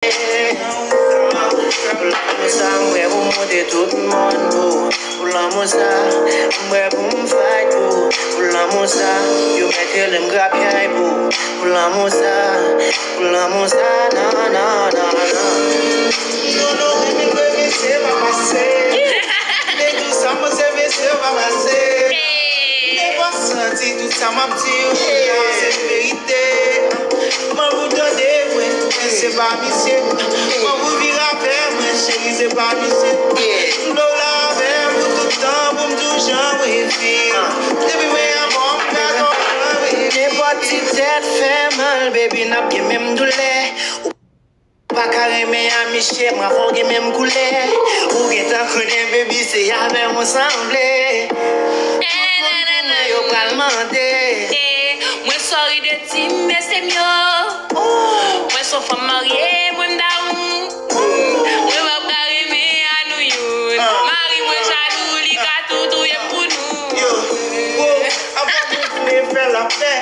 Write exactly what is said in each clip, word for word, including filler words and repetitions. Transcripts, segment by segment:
Pou lanmou sa, m prè pou m monte tout mòn pou ou. Pou lanmou sa, m prè pou m fight pou ou. Pou lanmou sa, yo mèt rele m grapyay pou ou. Pou lanmou sa, pou lanmou sa, nan, nan, nan, nan. Yo, non, men, men, men, se pa pase. Men tout sa m se mesye pa pase. Men pa santi tout sa m ap di yo, se verite. Mwen pou tande mwen, men se pa misye. Mwen pou vire avè mwen, cheri, se pa misye. M vle w la avè m pou tout tan, pou m di w jan mwen feel. Depi mwen avè w, m ka konprann, wi. Nenpòt ti tèt fè mal, baby, n ap gen menm doulè. Ou pa ka renmen a misye, m avè w gen menm koulè. Ou gentan konnen, baby, se avè m ou sanble. Tout moun pou mwen, yo pral mande. Eh, mwen sorry de ti mesye m yo. Mwen se yon fanm marye, mwen m down. Mwen p ap ka renmen a nou youn. Mari mwen jalou, li ka tou touye m pou nou. Yo, bro, apa nou vle fè lapè?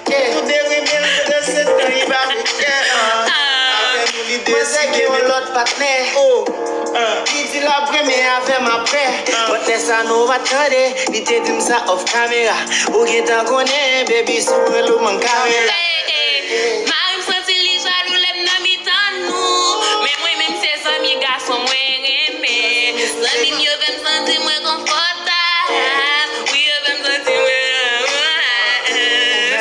Tou de renmen l, de se tan li pa vle kè. Avè nou, li deside gen yon lòt patnè. Li di l ap renmen avè m aprè. But lè sa nou pa t tande. Li te di m sa off camera. Ou gentan konnen, baby, si w rele w mank kamera. Ey, ey, mari m santi li jalou lè m nan mitan nou. Men mwen menm se zanmi gason mwen renmen. Zanmi m yo fè m santi mwen konfòtab. Wi, yo fè m santi mwen.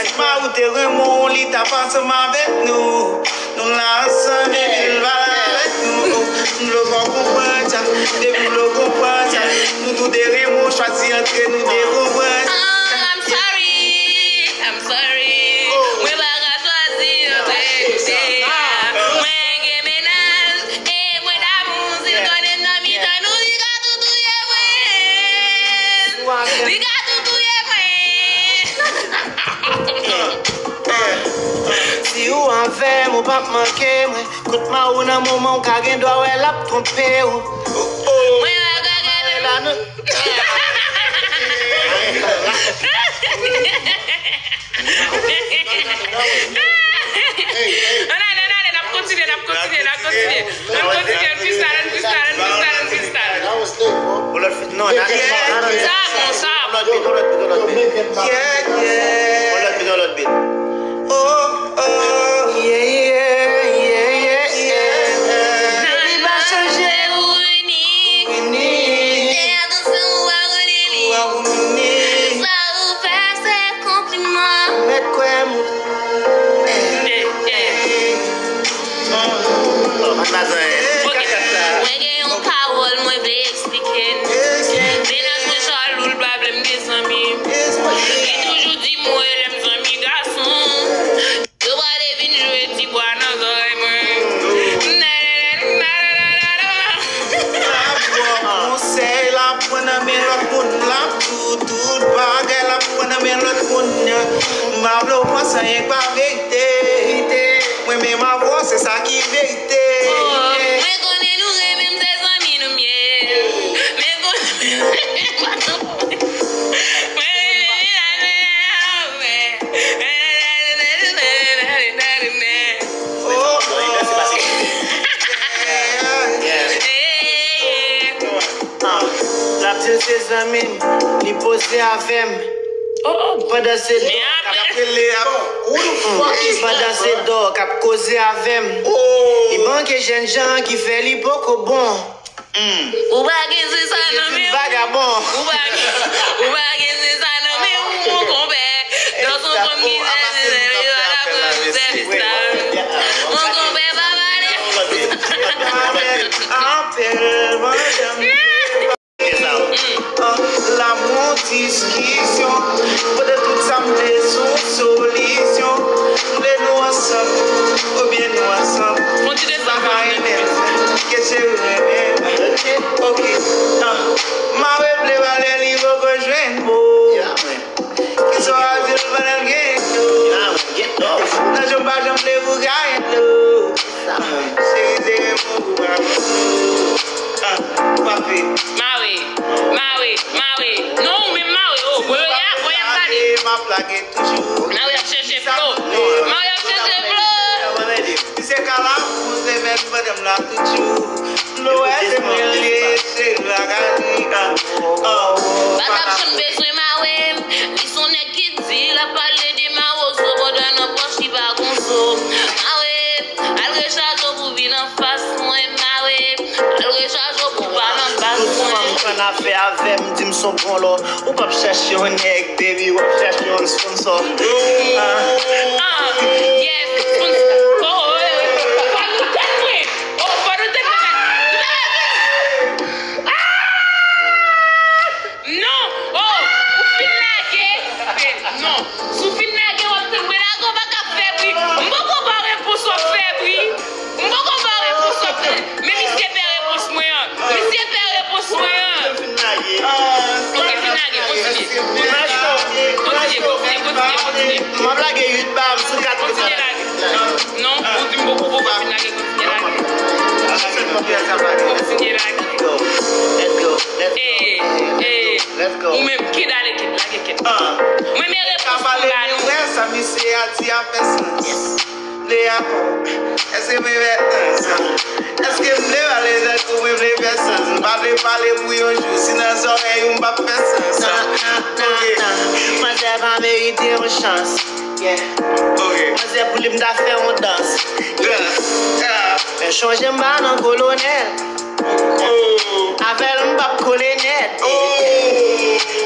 Si mari w te renmen w, li t ap ansanm avèk nou. Nou la ansanm, epi l pa la avèk nou. M vle w konprann sa, depi m vle w konprann sa. Nou tou de renmen w, chwazi antre nou de konprann. Ah, I'm sorry, I'm sorry. Mwen pa ka chwazi antre. Mwen gen mennaj, e mwen damou, si l konnen m nan mitan nou, li ka tou touye mwen. Li ka tou touye mwen. Si ou avè m, ou p ap manke mwen. Kout ma ou nan moman w ka gen dwa wè l ap twonpe w. Mwen wè w ka gade m. Ann ale, ann ale, n ap kontinye, n ap kontinye, n ap kontinye. Ann kontinye, ann freestyle, ann freestyle, ann freestyle, ann freestyle. Yon lòt feat, non, n a... Sa bon, sa bon. Yon lòt beat, yon lòt beat, yon lòt beat. Yeah, yeah. Yon lòt beat, yon lòt beat. Oh, oh, yeah, yeah, yeah, yeah, yeah. Baby pa chanje, ou inik. Inik. Te atansyon, ou pa konnen li. Ou pa konnen li. Sa ou fè, se konpliman. Mèt kwè m. Eh, eh. Mwen gen yon pawòl mwen vle eksplike n. Mennaj mwen jalou, l pa vle m gen zanmi. Li toujou di m, wè lè m zanmi gason. Yo prale vin jwe ti bwa nan zòrèy mwen. L ap ba w konsèy, l ap pran nan men lòt moun, l ap tou, tout bagay, l ap pran nan men lòt moun. M pa vle w panse anyen k pa verite. Mwen menm avè w, se sa ki verite. Oh, mwen konnen nou renmen m, se zanmi nou m ye. Mwen konnen, mwen renmen, mwen renmen, mwen renmen. Oh, oh. Yeah, yeah. L ap di l se zanmi m, li poze avè m. Oh, oh. Pandan se dò k ap rele a. Pandan se dò k ap koze avè m. Li manke jènjan ki fè li poko bon. Ou pa gen se sa nan men w. Vagabon. Ou pa gen, ou pa gen se sa nan men w, mon konpè. Dans son fòm ki fè se sèvi pa la pran sèvis la. Mon konpè pa pale. Apèl, apèl, madanm. Ah, lanmou diskisyon. Pandan tout sa m vle se yon solisyon. M vle nou ansanm, oubyen nou ansanm. Sa pa renmen, ke se renmen. Ok, ah, mare vle valè li poko jwenn. Ki swazi l pandan l gen. Nan jan m pa janm vle Madanm la toujou. Lowè se mwen li ye, se lakay li, ah, ah. Patap janm bezwen mare m. Li se yon nèg ki di l ap pale de mawozo pandan nan pòch li pa gon zo. Mare m, al rechaje w pou vin anfas mwen. Mare m, al rechaje w pou pa nan bas mwen. Tout fanm k annafè avè m di m se yon bon lò. Ou p ap chèche yon nèg, baby, w ap chèche yon sponsor. Ah, yes, sponsor. Oh, oh, oh, oh. Pa nou tèt mwen. Oh, pa nou tèt mwen. Ah! Non. Oh, ou fin lage. Non. Si w fin lage, w ap tande mwen lage, w pa ka fè bri. M poko ba w repons w ap fè bri. M poko ba w repons w ap fè. Men misye pè repons mwen an. Misye pè repons mwen an. Ok, fin lage, kontinye. Kontinye, kontinye, kontinye, kontinye. M ap lage uit ba m sou kat. Kontinye lage. Non, ou di m poko, poko fin lage, kontinye lage. Kontinye lage. Let's go, let's go. Let's go. Let's go. Ou menm, kid, ale kid, lage kid. Ah. Mwen, men repons pou ba nou. Sa misye a di a fè sans. Vle akò. Èske mwen fè sans? Èske m vle pale tankou mwen vle fè sans? M pa vle pale pou yon jou. Si nan zòrèy ou m p ap fè sans. Ok. Manzè pa merite yon chans. Yeah. Ok. Manzè pou li m ta fè yon dans. Dans. Yeah. Men chonje m pa nan kolonèl. Oh. Avè l m p ap kole nèt. Oh.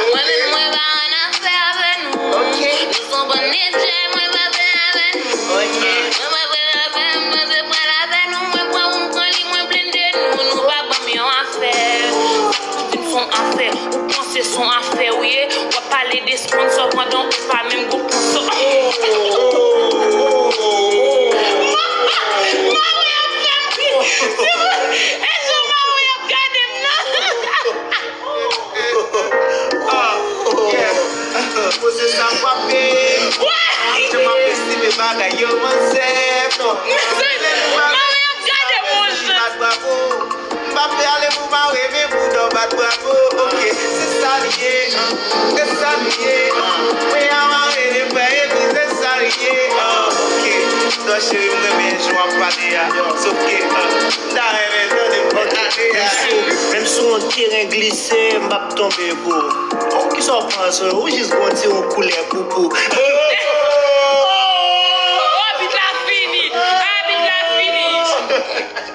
Mwen menm mwen pa annafè avè nou. Ok. Nou se yon bann nèg djèl, mwen pa fè avè nou. Ok. Mwen pa fè avè, mwen se pral avè nou, mwen pran ou, m pran li, mwen blende nou, nou pa ban m yon afè. Ou di m se yon afè, ou panse se yon afè ou ye, w ap pale de sponsor pandan ou pa menm gon sponsor. Mawe ap fè m ri. E jan Mawe ap gade m nan. Ah, yeah. Poze sa frape. Jan m ap estime bagay yo, manzè. Mawe ap gade m yon jan. Bat bravo. M pa vle ale pou mare, men pou dò bat bravo. Ok, se sa li ye, ah. Se sa li ye, ah. Mwen a mare de frè epi se sa li ye, ah. Ok. Dò cheri, m renmen jan w ap pale a. Sòf ke, ah, m ta renmen tande m pale a. Menm si, menm si yon teren glise, m p ap tonbe pou ou. Oh, kisa w panse? Ou jis gon ti yon koulè poupou. Oh, bit la fini. Ah, bit la fini.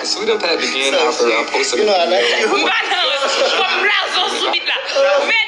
So we done played the game now for a post. You know I like you. M pa nan, kòm blazo sou bit la. Men